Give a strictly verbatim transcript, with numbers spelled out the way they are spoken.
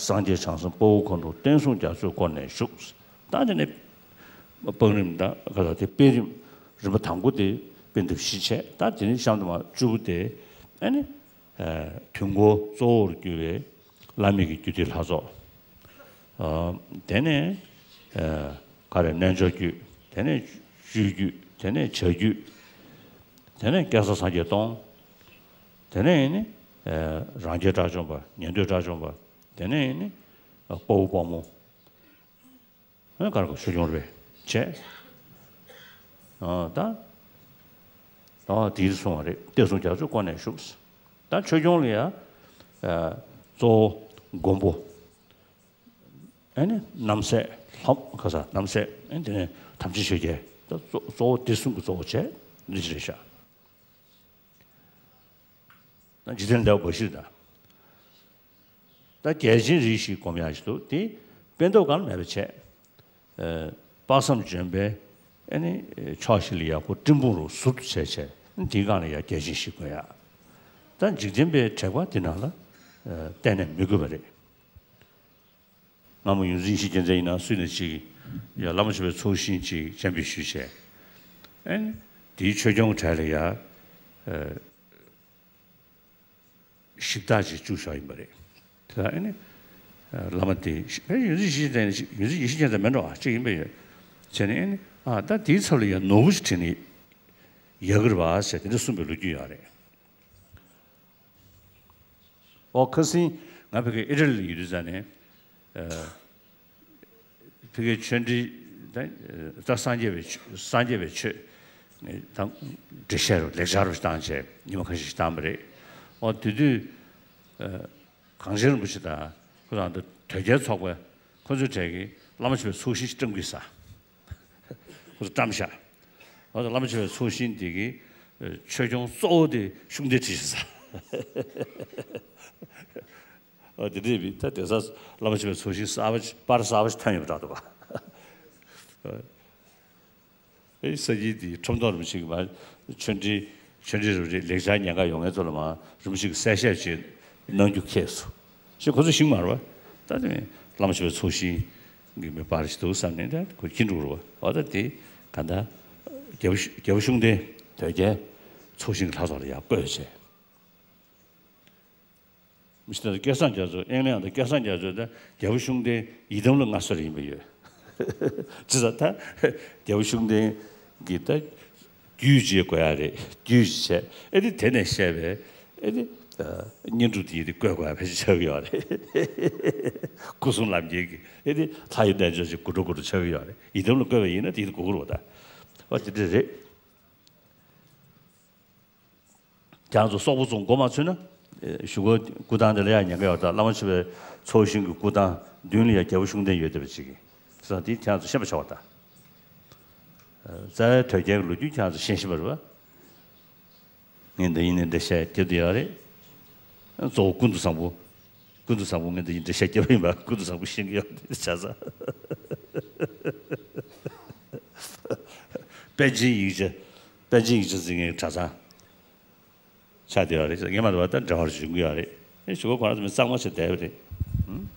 སངས་རྒྱས་བྱང་སེམས་དཔའ་བོ་མཁའ་འགྲོ། བསྟན་སྲུང་རྒྱ་མཚོས་བསྐོར་ནས་བཞུགས། ད་དེ་ནས་བང་རིམ་དང་ག་ལ་དེ་དཔེ་རིམ་རིམ་པ་དང་པོ་དེ་དཔེ་དེབ་བཞི་བྱས། ད་དེ་ནས་གཤམ་དུ་མ་བཅུ་པོ་དེ་ཨ་ནི། ཨ། དུས་འཁོར་གཙོ་བོར་གྱུར་པའི་བླ་མེད་ཀྱི་རྒྱུད་སྡེའི་ལྷ་ཚོགས། ཨ། དེ་ནས། ཨ། ག་རེ། རྣལ་འབྱོར་རྒྱུད། དེ་ནས་སྤྱོད་རྒྱུད། དེ་ནས་བྱ་རྒྱུད། དེ་ནས་བསྐལ་བཟང་སངས་རྒྱས་སྟོང་། དེ་ནས་ནི། ཨ། རང་རྒྱལ་དགྲ་བཅོམ་པ། ཉན་ཐོས་དགྲ་བཅོམ་པ། དེ་ནས་ནི། ཨ། དཔའ་བོ་དཔའ་མོ། ཨ། ག་རེ་གོ། ཆོས་སྐྱོང་རེད་བྱས། ཨ། ད། ཨ། དེའི་གསུང་བ་རེད། བསྟན་སྲུང་རྒྱ་མཚོས་བསྐོར་ནས་བཞུགས། ད་ཆོས་སྐྱོང་ལ་ཡ། ཨ། གཙོ་བོ་མགོན་པོ། ཨ་ནི་རྣམ་སྲས། ལྷ། ག་ས། རྣམ་སྲས། ཨ་ནི་དེ་ནས་དམ་ཅན་ཆོས་རྒྱལ། ད་གཙོ་གཙོ་བོ་དེ་གསུམ་གྱི་གཙོ་བོ་བྱས་འདི་ཅི་རེད་ཤག་ད་འཇིག་རྟེན་འདས་པ་འབའ་ཞིག་དང་། ད་རྒྱལ་ཆེན་རིགས་བཞི་སྒོམ་ཡག་ཞིག་འདུག་དེ་སྤྱི་ལྡོག་སྒང་ལ་མེད་པ་བྱས། ཨ། དཔག་བསམ་ལྗོན་པའི་ཨ་ནི་ཕྱོགས་བཞི་ལ་ཡ་ཁོ་སྤྲིན་ཕུང་རུ་ཟུར་དུ་བྱས་བྱས། དེའི་སྒང་ལ་ཡ་རྒྱལ་ཆེན་བཞི་སྒོམ་ཡག་ད་འཇིག་རྟེན་པའི་དྲེགས་པ་འདི་ནང་ལ། ཨ། གཏན་ནས་མི་དགོས་པ་རེད། སྔ་མོ་ཡོངས་འཛིན་ཡེ་ཤེས་རྒྱལ་མཚན་ཡིན་ན་སུ་ཡིན་ན་ཅིག་ཡ་བླ་མ་མཆོད་པའི་ཚོགས་ཞིང་ཅིག་སྤྱན་འབུལ་ཞུས་བྱས། ཨ་ནི་དེའི་ཆོས་སྐྱོང་གྲལ་ལ་ཡ། ཨ། ཞིབ་བརྟག་ཅིག་བཅུག་བཞག་ཡིན་པ་རེད། དེ་ལ་ཨ་ནི། ཨ། བླ་མ་དེ་ཨེ་ཡོངས་འཛིན་ཡེ་ཤེས་ཅན། ཡོངས་འཛིན་ཡེ་ཤེས་ཅན་དང་མི་འདྲ་བ་ཅིག་ཡིན་པ་ཡོད། བྱས་ནས་ཨ་ནི། ཨ། ད་དེའི་ཚབ་ལ་ཡ་ནོར་བུ་ཞིག་བྲིས་ནས་ཡག་གི་རེད་པ་ཟེར་དེ་འདྲ་གསུངས་པའི་ལོ་རྒྱུས་ཡོད་རེད། ཨོ། ཁ་སང་ང་ཕ་གི་ཨི་ཊ་ལི་ལ་ཡོད་དུས་ཙ་ནས། ཨ། ཕ་གིའི་ཆོས་འབྲེལ། ད། ད་སངས་རྒྱས་པའི་ཆོས། སངས་རྒྱས་པའི་ཆོས་ད་འགྲེལ་བཤད་རུ་ལེགས་སྦྱར་རུ་བཏང་བྱས་ཉི་མ་ཁ་ཤས་ཤིག་བཏང་བ་རེད། ཨོ། དེ་དུས། ཨ། གངས་ཅན་རིན་པོ་ཆེ་དང་ཁོ་རང་ཚོ་དོལ་རྒྱལ་ཚོགས་པ་ཁོ་ཚོའི་གྲས་ཀྱིས་བླ་མ་མཆོད་པའི་ཚོགས་ཞིང་ཞིག་བཀྲམ་གྱི་ཡོད་ས། ཁོ་ཚོ་བཀྲམ་ཤག་ཨོ། ད་བླ་མ་མཆོད་པའི་ཚོགས་ཞིང་དེ་གི་ཆོས་སྐྱོང་གཙོ་བོ་དེ་ཤུགས་ལྡན་བྲིས་ཤག་ས། ཨ། དེ་འདྲས་པའི་ད་དེང་སང་བླ་མ་མཆོད་པའི་ཚོགས་ཞིང་གསར་པ་ཅིག། པར་གསར་པ་ཞིག་ཐོན་ཡོད་པ་འདྲ་འདུག་པ། ཨེ། ས་དཀྱིལ་དེའི་ཁྲོམ་ཐོག་རིན་པོ་ཆེ་གི་མར་ཆོས་འབྲེལ། ཆོས་འབྲེལ་རུ་རེད། ལེགས་སྦྱར་ཉན་ག་ཡོང་མཁན་ཚོ་ལ་མར་རིན་པོ་ཆེ་གི་གསལ་བཤད་ཅིག་གནང་རྒྱུ་ཁེལ་སོང་། ཞེས་ཁོ་ཚོ་ཤེས་ཀྱི་མ་རེད་པ། ད་དེ་བླ་མ་མཆོད་པའི་ཚོགས་ཞིང་གི་མི་པར་ཞིག་འདུག་བསམ་ནས་ད་ཁོ་ཁྱེར་འགྲོ་གི་རེད་པ། འོ། ད་དེ་ག་ད་རྒྱལ་པོ་རྒྱལ་པོ་ཤུགས་ལྡན་དོལ་རྒྱལ་ཚོགས་ཞིང་གི་ལྷ་ཚོགས་ལ་ཡར་བསྐོས་བྱས། མི་ཤེས་ད། སྐལ་བཟང་རྒྱ་མཚོ། ཨེང་ལན་ཡང་ད་སྐལ་བཟང་རྒྱ་མཚོ་ད་རྒྱལ་པོ་ཤུགས་ལྡན་ཡི་དམ་ལ་མངའ་གསོལ་ཡིན་པ་ཡོད། ཅི་ཟེར་ད་རྒྱལ་པོ་ཤུགས་ལྡན་གྱི་ད་རྒྱུད་ཅིག་དགོས་ཡ་རེད། རྒྱུད་ཅིག་བྱས། ཨེ་དེ་དེ་ནས་བཤད་པའི་ཨེ་དེ་བསྙེན་སྒྲུབ་དེ་ཡི་དེ་བཀོད་དགོས་ཡ་ཕལ་ཆེར་ཆགས་ཀྱི་ཡོད་རེད། སྐུ་གསུམ་ལམ་འཁྱེར་གྱི་ཨེ་དེ་ལྷ་ཡི་རྣལ་འབྱོར་ཅིག་དགོས་འགྲོ་དགོས་འགྲོ་ཆགས་ཀྱི་ཡོད་རེད། ཡི་དམ་ལ་བཀོད་པ་ཡིན་ན་དེ་ཡི་དེ་དགོས་ཀྱི་རེད་པ་ད། ཨོ། དེ་འདྲ་རེད། ཁྱེད་རང་ཚོ་སོག་པོ་ཚོ་མགོ་མ་ཚོས་ན། ཨེ། གཞུག་གུ་སྐུ་ཐང་དེ་ལ་ཡང་ཉན་གི་ཡོད་ད། བླ་མ་མཆོད་པའི་ཚོགས་ཞིང་གི་སྐུ་ཐང་མདུན་ལ་ཡང་རྒྱལ་པོ་ཤུགས་ལྡན་ཡོད་བསྡད་པ་ཅིག་གི་ས་དེ་ཁྱེད་རང་ཚོ་ཤེས་པ་བྱ་བ་ད། ཨ། རྩ་བའི་དོལ་རྒྱལ་གྱི་ལོ་རྒྱུས་ཁྱེད་རང་ཚོ་ཤེས་ཤེས་པ་རེད་པ། ངས་འདི་ཡིན་ནས་འགྲེལ་བཤད་རྒྱབ་བསྡད་ཡོད་རེད། གཙོ་བོ་ཀུན་ཏུ་བཟང་པོ། ཀུན་ཏུ་བཟང་པོ་ངས་འདི་ཡིན་འགྲེལ་བཤད་རྒྱབ་ཡིན་པ། ཀུན་ཏུ་བཟང་པོ་ཤེས་ཀྱི་ཡོད་རེད་བྱས་ཙང་། པཎ་ཆེན་ཡིག་ཆ། པཎ་ཆེན་ཡིག་ཆ་འཛིན་མཁན་གྱི་གྲྭ་ཚང་ཆགས་བསྡད་ཡོད་རེད། ངས་མ་འདྲ་བ་ད་འབྲེལ་བ་ཞུ་གི་ཡོད་རེད། ཨེ། གཞུག་གུ་ཁོ་རང་ཚོ་མི་གཙང་མ་བྱས་བསྡད་པ་རེད། ཨང་།